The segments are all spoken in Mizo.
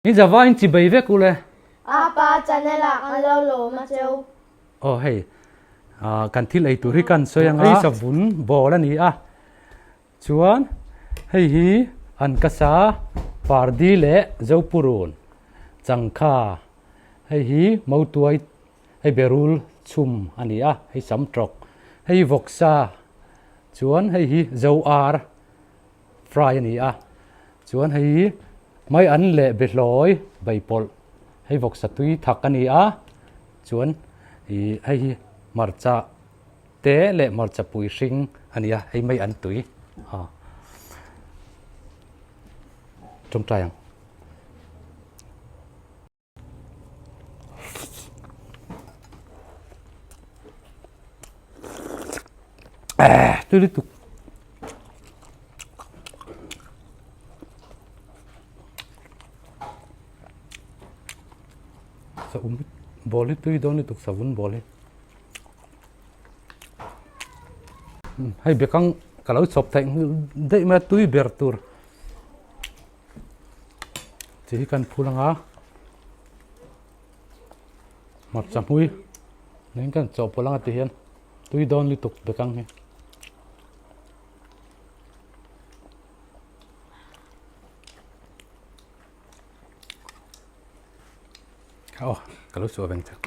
In zava in chibei vek ule. Apa channel ah kan lo lawm a cheu. Aw hei kan thil ei tur hi kan sawi anga hei savun ball a ni a chuan hei hi an kasa pardi leh zopurun changkha hei hi mautuai hei berul chhum a ni a hei samtawk hei vawksa chuan hei hi zo ar fry a ni a chuan hei hi mai an leh behlawi beipawlh hei vawksa tui thak a ni a chuan ih hei hi hmarcha te leh hmarcha pui hring a ni a hei mai an tui aw tawngtai ang. Tui lutuk. Sa um ball hi tui dawn lutuk savun ball hi. Hei bekang ka lo chhawp theih daih mai a tui ber tur. Chi hi kan phul anga hmarcha hmui nen kan chawhpawlh anga ti hian tui dawn lutuk bekang hi. Aw ka lo suah veng chak.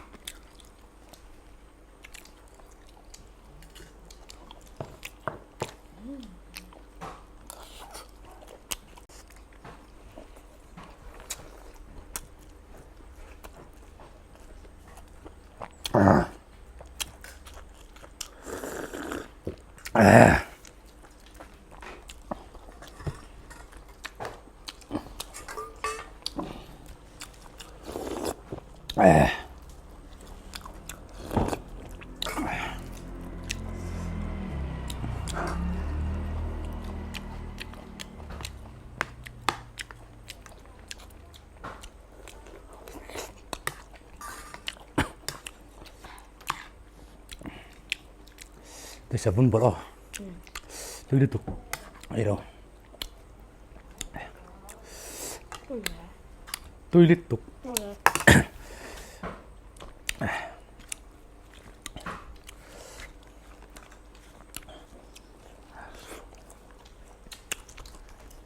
Te savun bawlh aw tui lutuk ei lo tui lutuk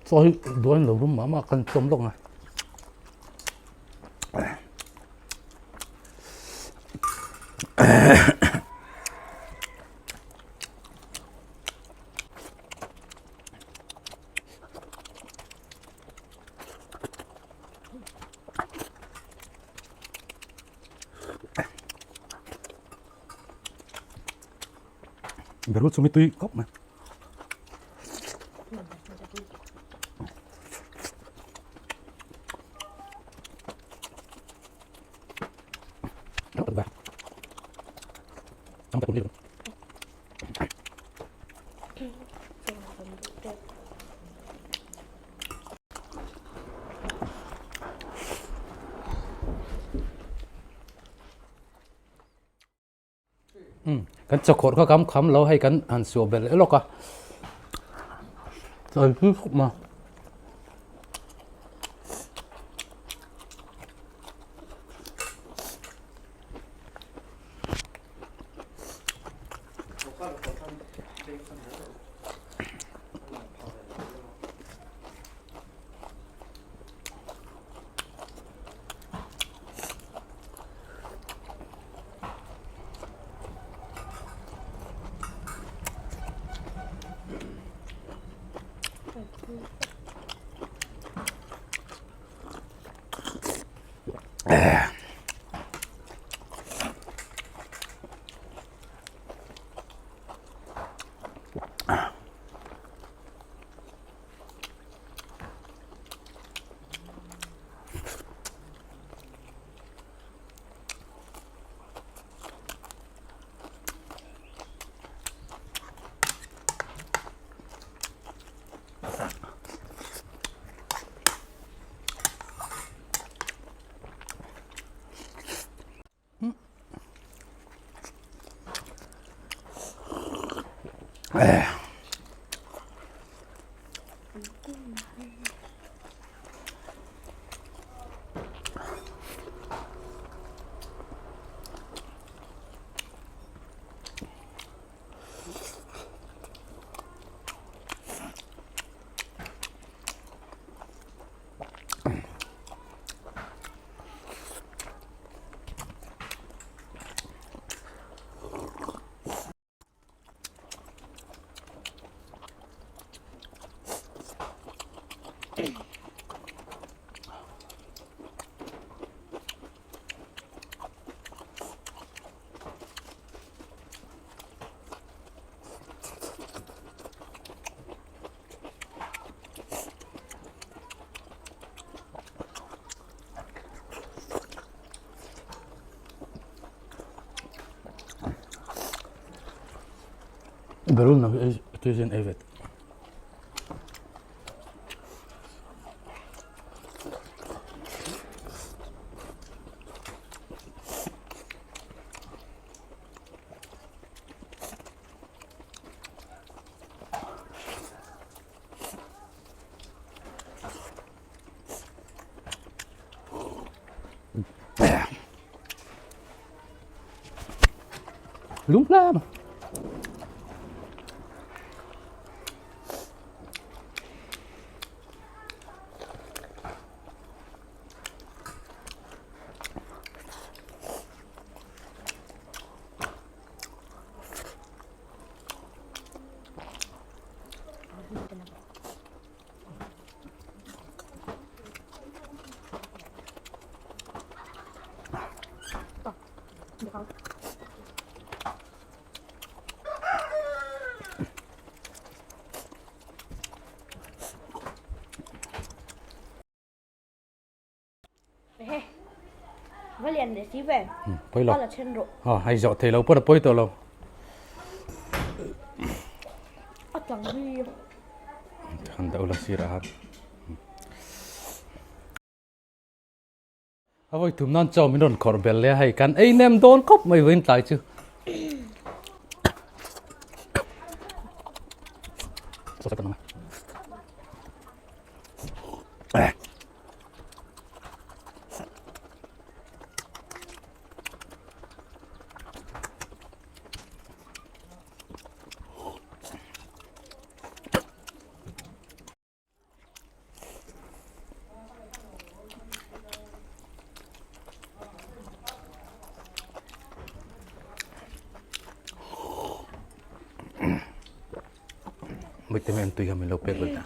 Chaw hi duan lo rum mah mah kan tlawm lawk a. Berul chumi tui khawp mai. Kan chawkhawrh kha kam kham lo hei kan han suah belh leh lawk a chawi pui khawp mai. Berun na hi tui hian ei vet. Lung hle ma. Pawi lo. Hei zawh thei lo pawn a pawi tawh lo. Han dah ula sir ah han. A vawi tum nan chaw min rawn khawrh bel leh a hei kan ei nem dawn khawp mai vawiin tlai chu. Mite men tui kha min lo pek belh ta.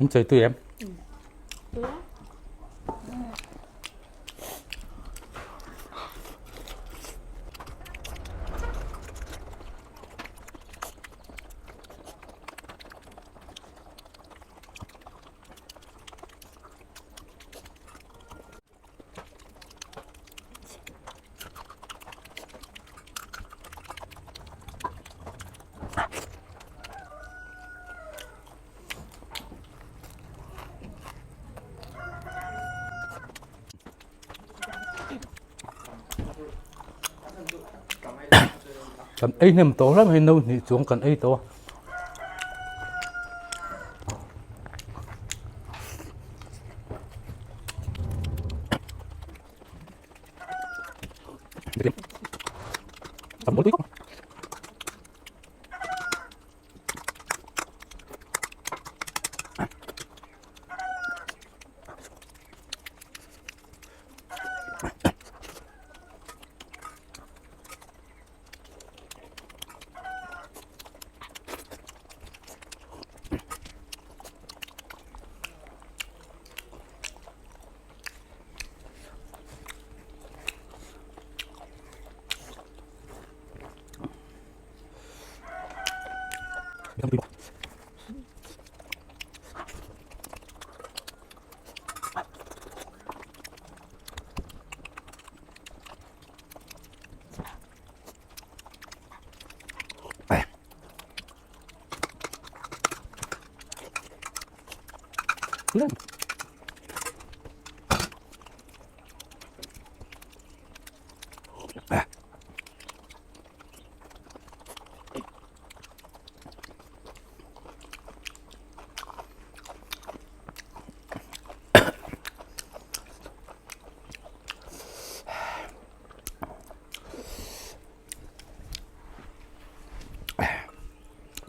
An chei tui em? Kan ei hnem tawh hlauh mai no hnih chuang kan ei tawh a.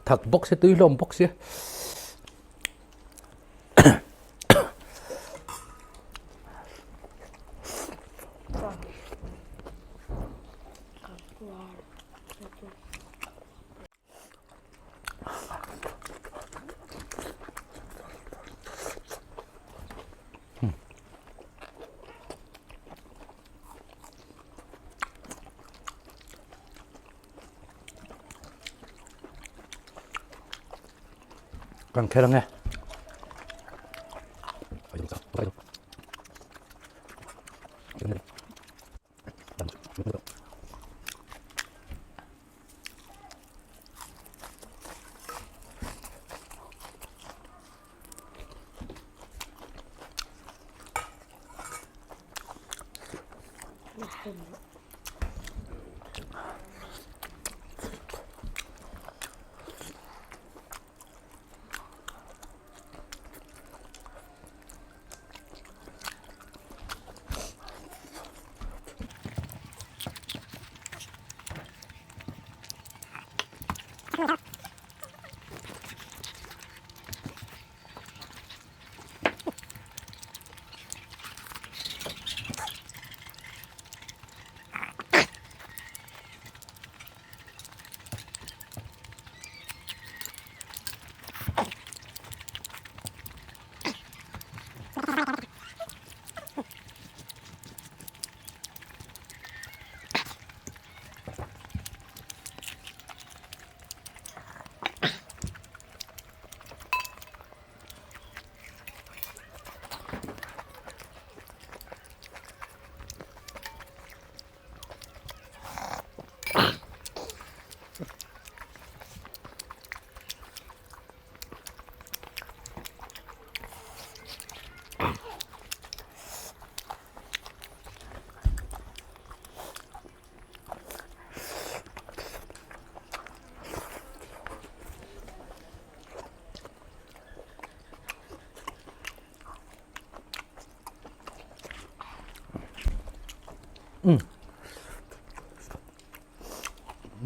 Thak bawk sia tui hlawm bawk sia. Kan kher ange.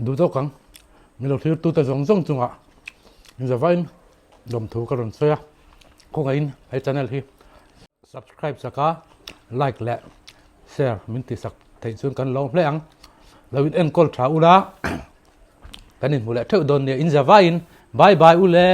Duh tawk ang min lo thlir tute zawng zawng chungah zavain lawmthu ka rawn sawi a khawngaihin he channel hi subscribe sak a like leh share min tih sak theih chuan kan lo hle ang lo in enkawl tha ula kan inhmu leh theuh dawn nia in zavain bye bye ule.